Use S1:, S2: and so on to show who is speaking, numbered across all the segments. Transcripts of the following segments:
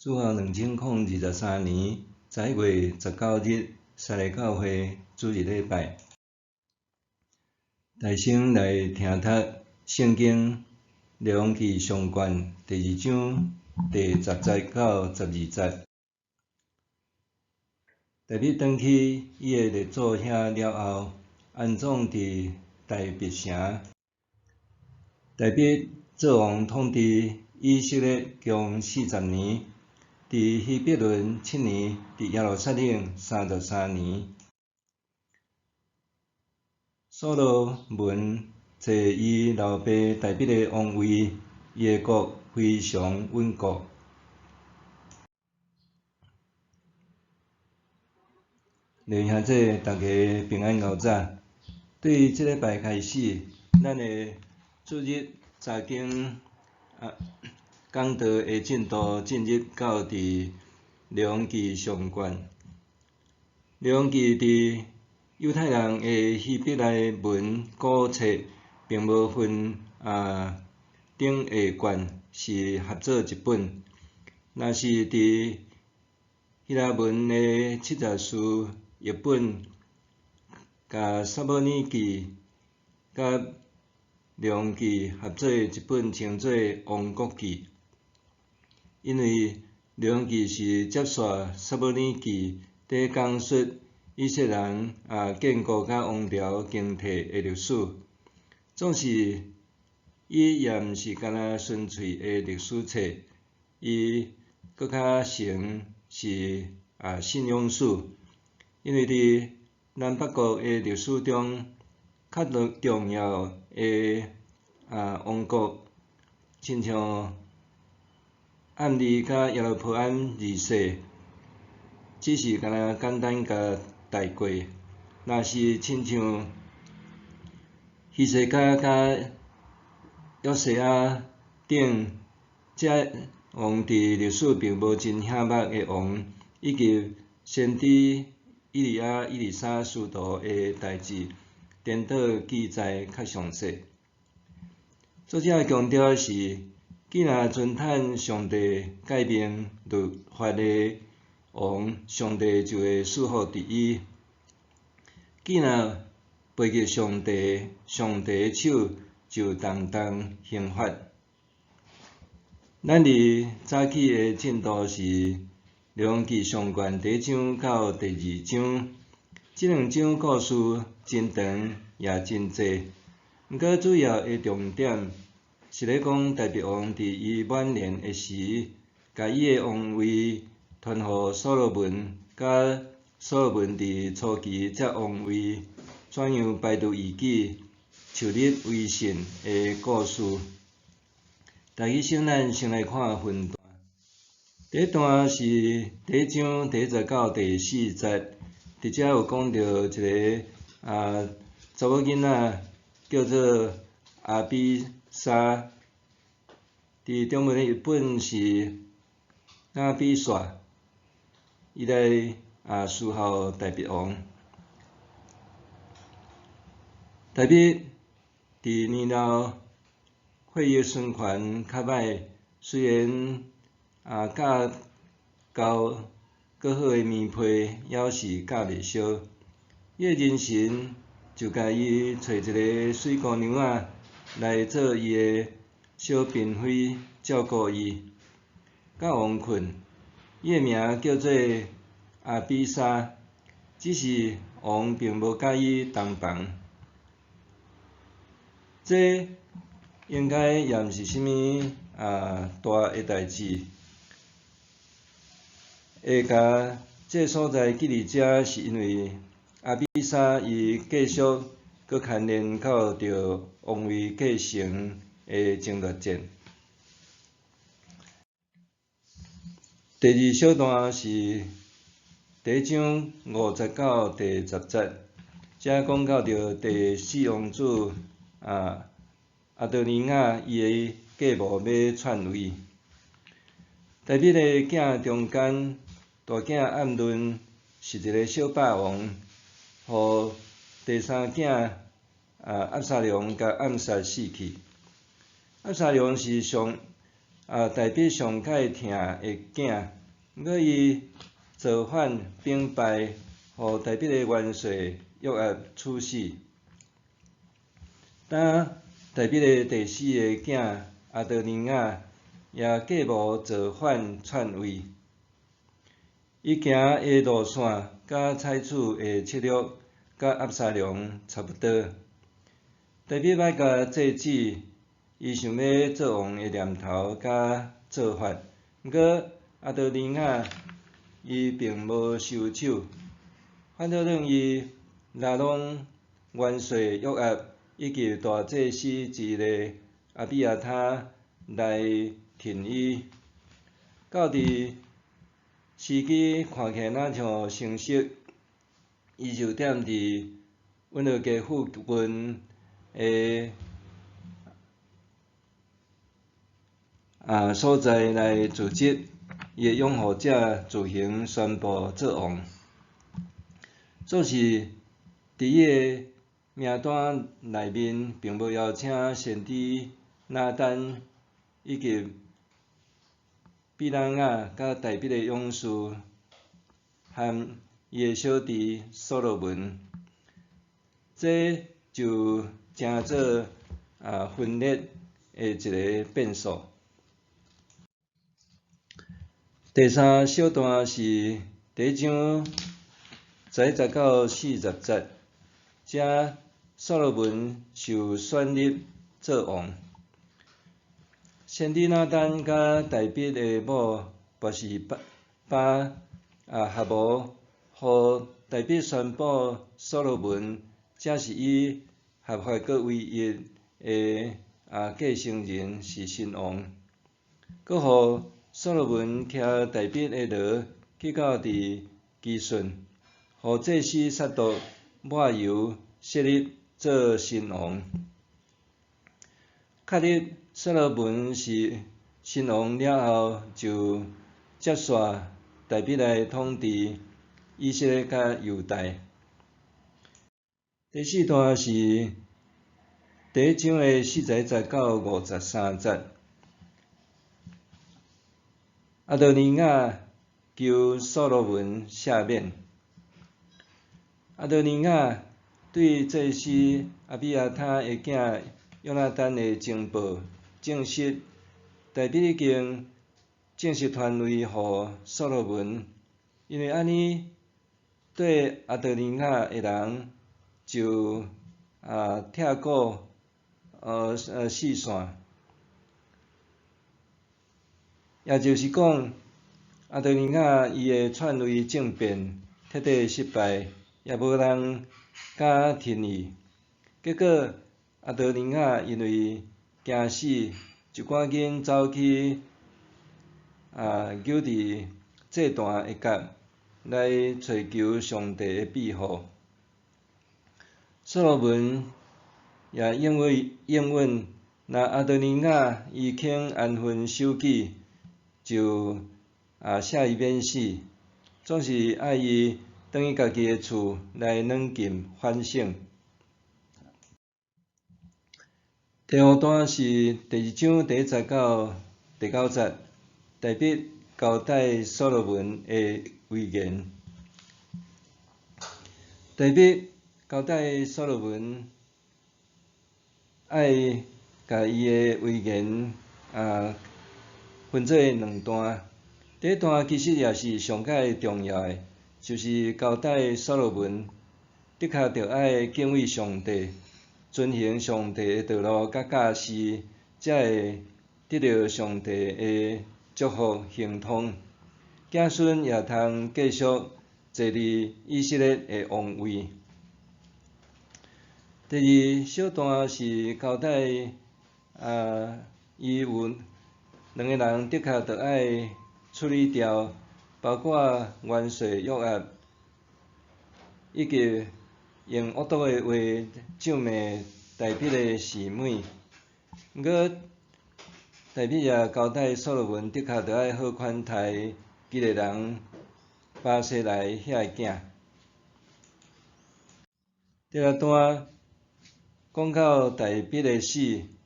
S1: 主後2023年11月19日，三个教會主日禮拜，大聲來聽讀聖經列王紀上卷第二章第10節到12節。大衛轉去伊的列祖遐了後，安葬佇大衛城。大衛做王統治以色列共40年，佇希伯崙7年，佇耶路撒冷33年。所羅門坐伊老爸大衛的王位，伊的國非常穩固。弟兄姊妹，大家平安𠢕早。對這禮拜開始，咱的主日查經講道的進度進入到佇列王紀上卷。列王紀佇猶太人的希伯來文古冊，並無分頂下卷，是合做一本。若是佇希臘文的七十士譯本，共撒母耳記佮列王紀合做一本，稱做王國記。因為列王紀是接續撒母耳記佇講述以色列人建國佮王朝更替的歷史，總是伊也毋是干焦純粹的歷史冊，伊閣較成是信仰史。因為佇南北國的歷史中，較重要的王國，親像暗利佮耶羅波安二世，只是干焦簡單共帶過；若是親像希西家佮約西亞等這王佇歷史並無真顯目的王，以及先知以利亞、以利沙師徒的代誌，顛倒記載較詳細。作者強調的是，既若遵趁上帝誡命律法的王，上帝就會賜福佇伊；既若背逆上帝，上帝的手就重重刑罰。咱佇早起的進度是列王紀上卷第一章到第二章，這兩章故事真長也真濟，毋過主要的重點是咧講大衛王佇伊晚年的時，共伊的王位傳予所羅門，佮所羅門佇初期接王位，怎樣排除異己、樹立威信的故事。大家先咱先來看分段。第一段是第一章第一節到第四節，佇遮有講著一个查某囡仔叫做亞比沙，佇中文的譯本是亞比煞，伊來侍候大衛王。大衛佇年老，血液循環較歹，雖然咬夠閣好的棉被，猶是咬袂燒。伊的人神就共伊揣一个媠姑娘仔來做伊的小嬪妃，照顧伊，佮王睏。伊的名叫做亞比沙，只是王並無佮伊同房。這應該也毋是啥物大的代誌。會共這所在記佇遮，是因為亞比沙伊繼續閣牽連到著王位繼承的爭奪戰。第二小段是第一章5節到第10節，遮講到著第四王子亞多尼雅伊的計謀欲篡位。大衛的囝中間，大囝暗嫩是一个小霸王，予第三囝押沙龍共暗殺死去。押沙龍是上大衛上蓋疼的囝，毋過伊造反兵敗，予大衛的元帥約押處死。當大衛的第四个囝亞多尼雅也計謀造反篡位。伊行的路線佮採取的策略，佮押沙龍差不多。大衛欲共制止伊想欲做王的念頭佮做法，毋過亞多尼雅伊並無收手，反倒讓伊拉攏元帥約押以及大祭司之一个亞比亞他來挺伊。到佇時機看起來若像成熟，伊就踮佇穩樂街附近的所在來組織伊的擁護者自行宣布做王。總是佇伊的名單內面，並無邀請先知拿單以及比拿雅佮大衛的勇士和伊的小弟所羅門，這就成做分裂的一个變數。第三小段是第一章11節到40節，遮所羅門受選立做王。先知拿單佮大衛的某拔示巴合謀，予大衛宣布所羅門才是伊合法閣唯一的繼承人是新王，閣予所羅門騎大衛的驢去到佇基順，予祭司撒督抹油設立做新王。確立所羅門是新王了後，就接續大衛來統治以色列佮猶大。第四段是第一章的41節到53節。亞多尼雅求所羅門赦免。亞多尼雅對祭司亞比亞他的囝約拿單的情報證實，大衛已經正式傳位予所羅門，因為按呢對亞多尼雅的人就拆股四散，也就是講，亞多尼雅伊的篡位政變徹底失敗，也無人敢挺伊。結果，亞多尼雅因為驚死，就趕緊走去勼佇祭壇的角來揣求上帝的庇護。所羅門也應允應允，若亞多尼雅伊肯安分守己，就赦伊免死，總是愛伊轉去家己的厝來軟禁反省。第五段是第二章第一節到第九節，大衛交代所羅門的遺言。大衛交代所羅門愛共伊的遺言分做兩段。第一段其實也是上蓋重要的，就是交代所羅門的確著愛敬畏上帝，遵行上帝的道路佮教示，才會得著上帝的祝福亨通，子孫也通繼續坐佇以色列的王位。第二小段是交代伊有兩个人的確著愛處理掉，包括元帥約押，以及用惡毒的話咒罵大衛的示每。毋過，大衛也交代所羅門的確著愛好款待基列人巴西萊遐个囝。第六段講到大衛的死，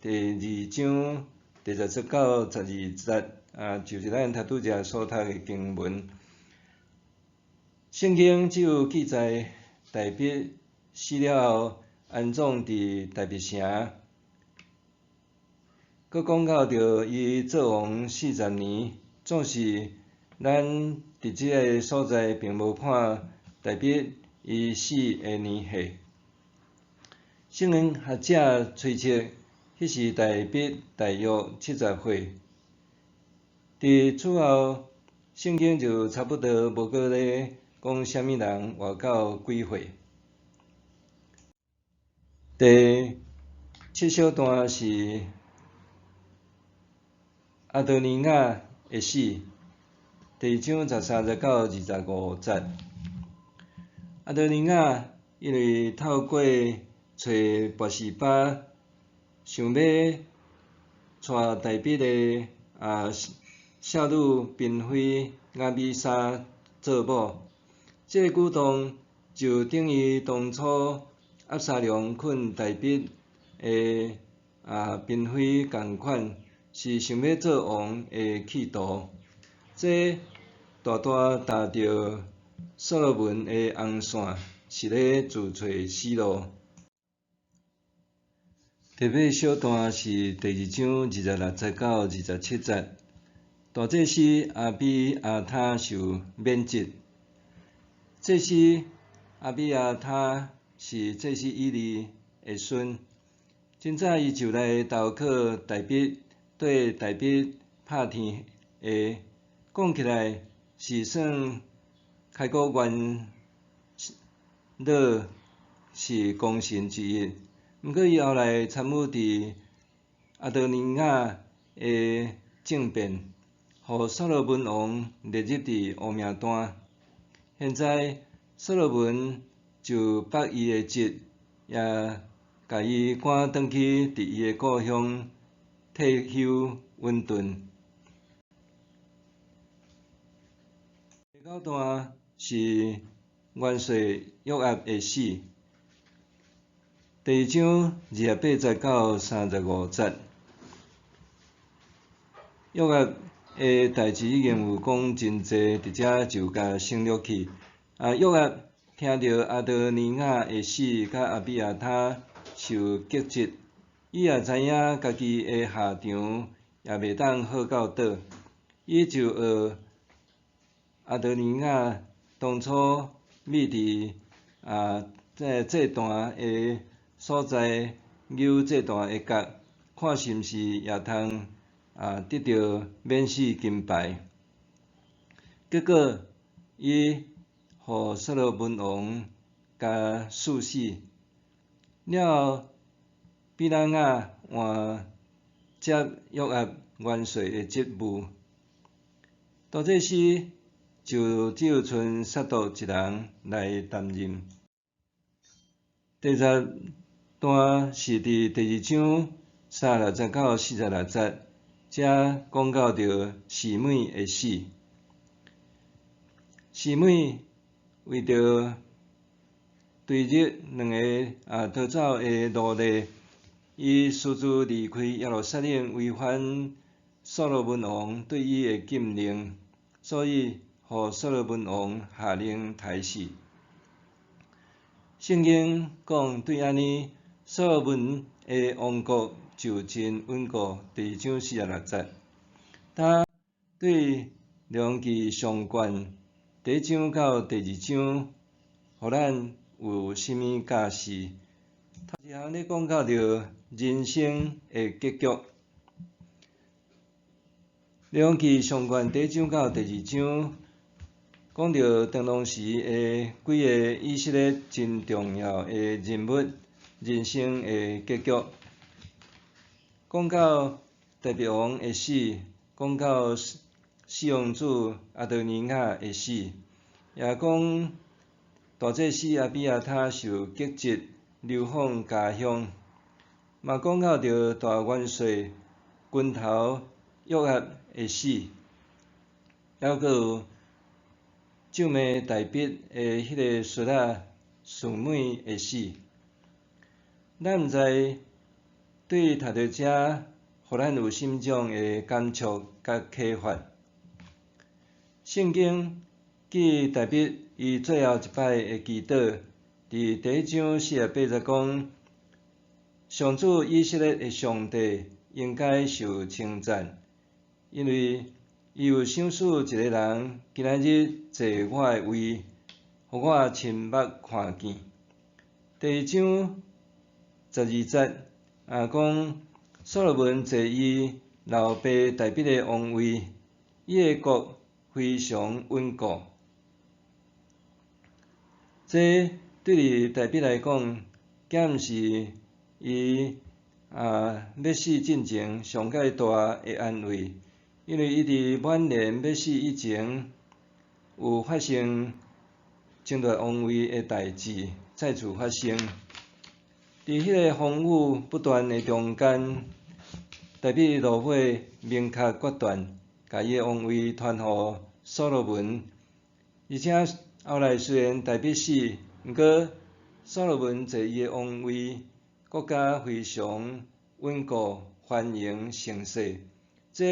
S1: 第二章第十節到十二節，啊，就是咱頭拄才所讀的經文。聖經只有記載大衛死了後，安葬佇大衛城。閣講到著伊做王40年，總是咱佇這个所在並無看大衛伊死的年歲。聖經學者推測，彼時大衛大約70歲。佇此後，聖經就差不多無閣咧講啥物人活到幾歲。第七小段是亞多尼雅的死，第二章13節到25節。亞多尼雅因為透過揣拔示巴，想欲娶大衛的少女嬪妃亞米沙做某，這个舉動就等於當初押沙龍睏大衛的嬪妃仝款，是想欲做王的企圖。這大大踏著所羅門的紅線，是咧自揣死路。第八小段是第二章26節到27節，大祭司亞比亞他受免職。祭司亞比亞他是祭司以利的孫，真早伊就來投靠大衛，綴大衛拍天下，講起來是算開國元老，是功臣之一。毋過伊後來參與佇亞多尼雅的政變，予所羅門王列入佇烏名單。現在所羅門就罷伊的職，也共伊趕轉去佇伊的故鄉退休穩頓。第九段是元帥約押的死，第二章28節到35節。約押的代誌已經有講真濟，佇遮就共省略去。啊，約押聽著亞多尼雅的死，佮亞比亞他受革職，伊也知影家己的下場也袂當好到佗，伊就學亞多尼雅當初覕佇這祭壇的所在，搝祭壇的角，看是毋是也通得著免死金牌。結果，伊予所羅門王共處死。了後，比拿雅換接約押元帥的職務。大祭司就只有賰撒督一人來擔任。第十段是佇第二章36節到46節，遮講到著示每的死。示每為著追日兩个逃走的奴隸，伊私自離開耶路撒冷，違反所羅門王對伊的禁令，所以予所羅門王下令刣死。聖經講對按呢，所羅門的王國就真穩固。第二章46節，他對列王紀上卷第一章到第二章，予咱有啥物教示？頭一項咧講到著人生的結局。列王紀上卷第一章到第二章，講著當時的幾个以色列真重要的人物人生的結局。講到大衛王的死，講到四王子亞多尼雅的死，也講大祭司亞比亞他受革職流放家鄉，嘛講到著大元帥軍頭約押的死，猶閣有咒罵大衛的彼个孫仔示每的死。咱毋知對讀著遮，予予咱有啥物種的感觸佮啟發？聖經記大衛伊最後一擺的祈禱，佇第一章48節講：上主以色列的上帝應該受稱讚，因為伊有賞賜一個人今仔日坐我的位，予我親目看見。第二章12節啊講，所羅門坐伊老爸大衛的王位，伊的國非常穩固。這對於大衛來講，敢毋是伊欲死進前上蓋大的安慰，因為伊佇晚年欲死以前，有發生爭奪王位的代誌再次發生。佇彼個風雨不斷的中間，大衛落尾明確決斷，共伊的王位傳予所羅門。而且後來雖然大衛死，毋過所羅門坐伊的王位，國家非常穩固、繁榮盛世。這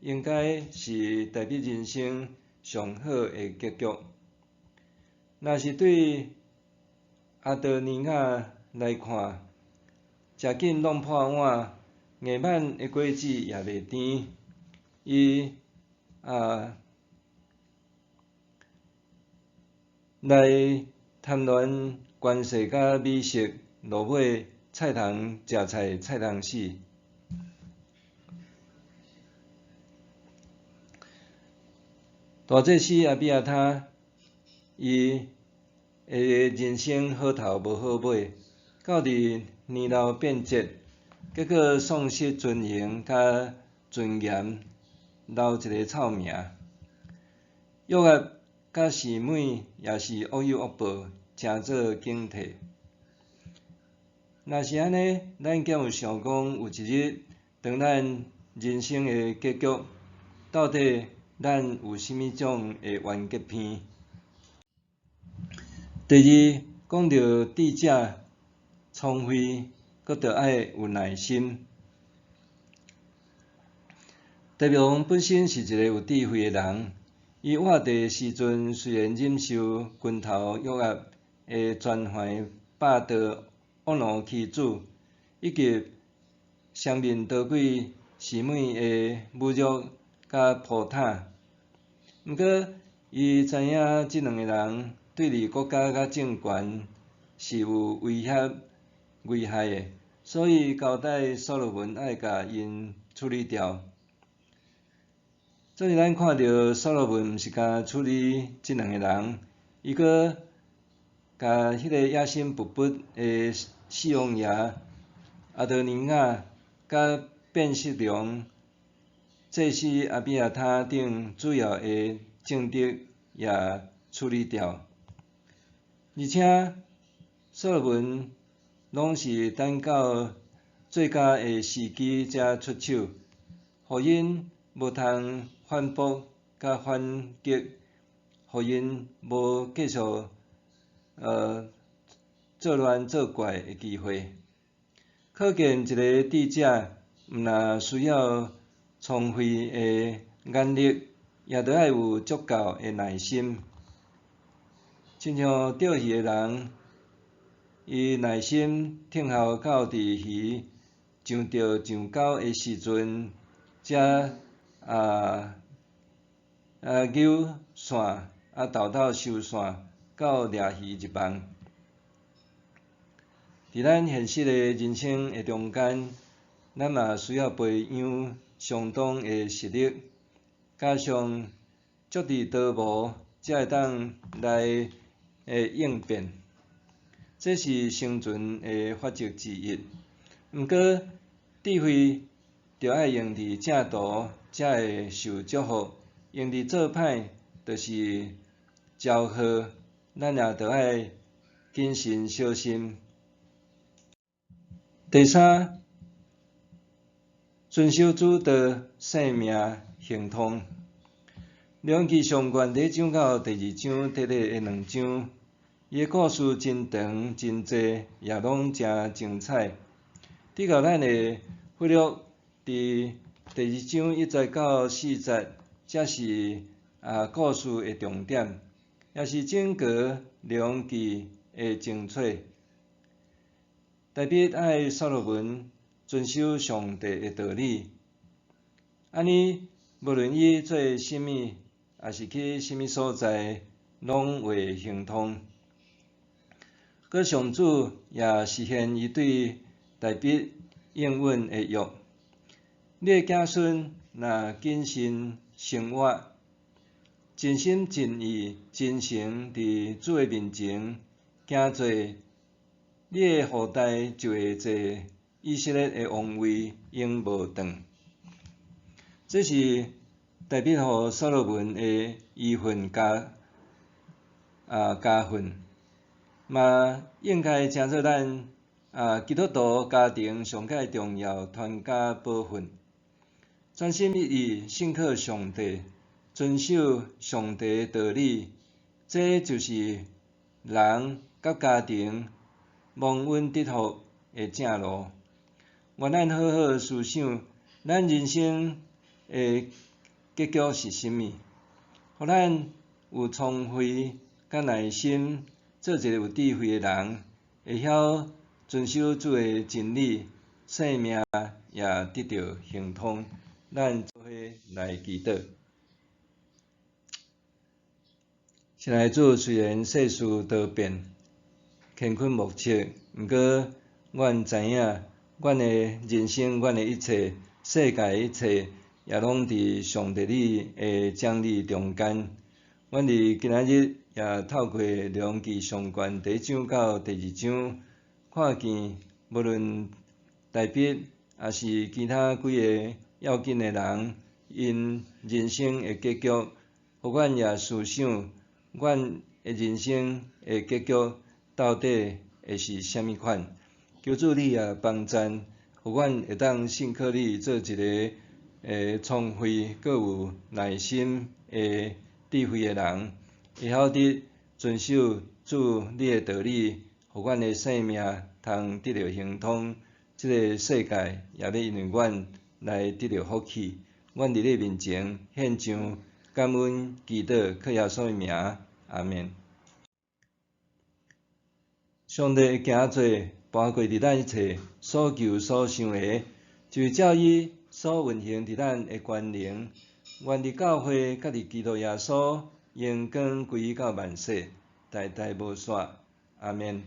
S1: 應該是大衛人生上好的結局。若是對亞多尼雅來看，誠緊弄破碗，硬挽的果子也袂甜。伊來貪戀權勢佮美色，落尾菜通食菜，菜通死。大祭司亞比亞他，伊的人生好頭無好尾，到佇年老變節，結果喪失尊榮佮尊嚴，留一个臭名。約押佮示每也是惡有惡報，誠做警惕。若是按呢，咱敢有想講有一日，當咱人生的結局，到底咱有啥物種的完結篇？第二，講著智者聰慧，閣著愛有耐心。大衛王本身是一个有智慧的人，伊活佇時陣雖然忍受軍頭約押的專橫霸道、惡奴欺主，以及雙面刀鬼示每的侮辱佮糟蹋，毋過伊知影這兩个人對佇國家佮政權是有威脅危害的，所以交代所羅門愛共𪜶處理掉。所以咱看著所羅門毋是干處理這兩个人，伊閣共彼个野心勃勃的四王爺亞多尼雅佮便失良祭司亞比亞他等主要的政敵也處理掉，而且所羅門攏是等到最佳的時機才出手，予𪜶無通反駁佮反擊，予𪜶無繼續作亂作怪的機會。可見一个智者，毋但需要聰慧的眼力，也著愛有足夠的耐心。親像釣魚的人，伊耐心等候到佇魚上釣上鈎的時陣，才揪線沓沓收線，到掠魚入網。佇咱現實的人生的中間，咱嘛需要培養相當的實力，加上足智多謀，才會當來應變。這是生存的法則之一。毋過，智慧著愛用佇正途，才會受祝福；用佇做歹，就是招禍。咱也著愛謹慎小心。第三，遵守主道，性命亨通。列王紀上卷第一章到第二章短短的兩章，伊的故事真長真濟，也攏誠精彩。只共咱會忽略佇第二章一節到四節，才是故事的重點，也是整個列王紀的精粹。大衛愛所羅門遵守上帝的道理，按呢，無論伊做啥物，抑是去啥物所在，攏會亨通。閣上主也實現伊對大衛應允的約。你的子孫若謹慎生活，盡心盡意真誠佇主的面前行做，你的後代就會坐以色列的王位，永無斷。這是大衛予所羅門的遺訓加家訓，嘛應該成做咱基督徒家庭上蓋重要傳家寶訓。專心一意信靠上帝，遵守上帝的道理，這就是人佮家庭蒙恩得福的正路。願咱好好思想，咱人生的結局是啥物？予咱有聰慧佮耐心，做一個有智慧的人，會曉遵守主的真理，性命也得著亨通。咱做伙來祈禱。親愛的主，雖然世事多變，乾坤莫測，毋過阮知影，阮的人生，阮的一切，世界的一切，也攏佇上帝你的掌理中間。阮佇今仔日也透過列王紀上卷第一章到第二章，看見無論大衛，抑是其他幾个要緊的人，𪜶人生的結局，予阮也思想，阮的人生的結局到底會是啥物款？求主你也幫贊，予阮會當信靠你，做一个聰慧、閣有耐心的智慧的人，會曉得遵守主你的道理，予阮的生命通得著亨通。這个世界也欲因為阮來得著福氣。阮佇你面前獻上感恩祈禱，靠耶穌的名，阿們。上帝的行做，跋過佇咱一切所求所想的，就是照伊所運行佇咱的權能。願佇教會佮佇基督耶穌，榮光歸到萬世，代代無煞。阿們。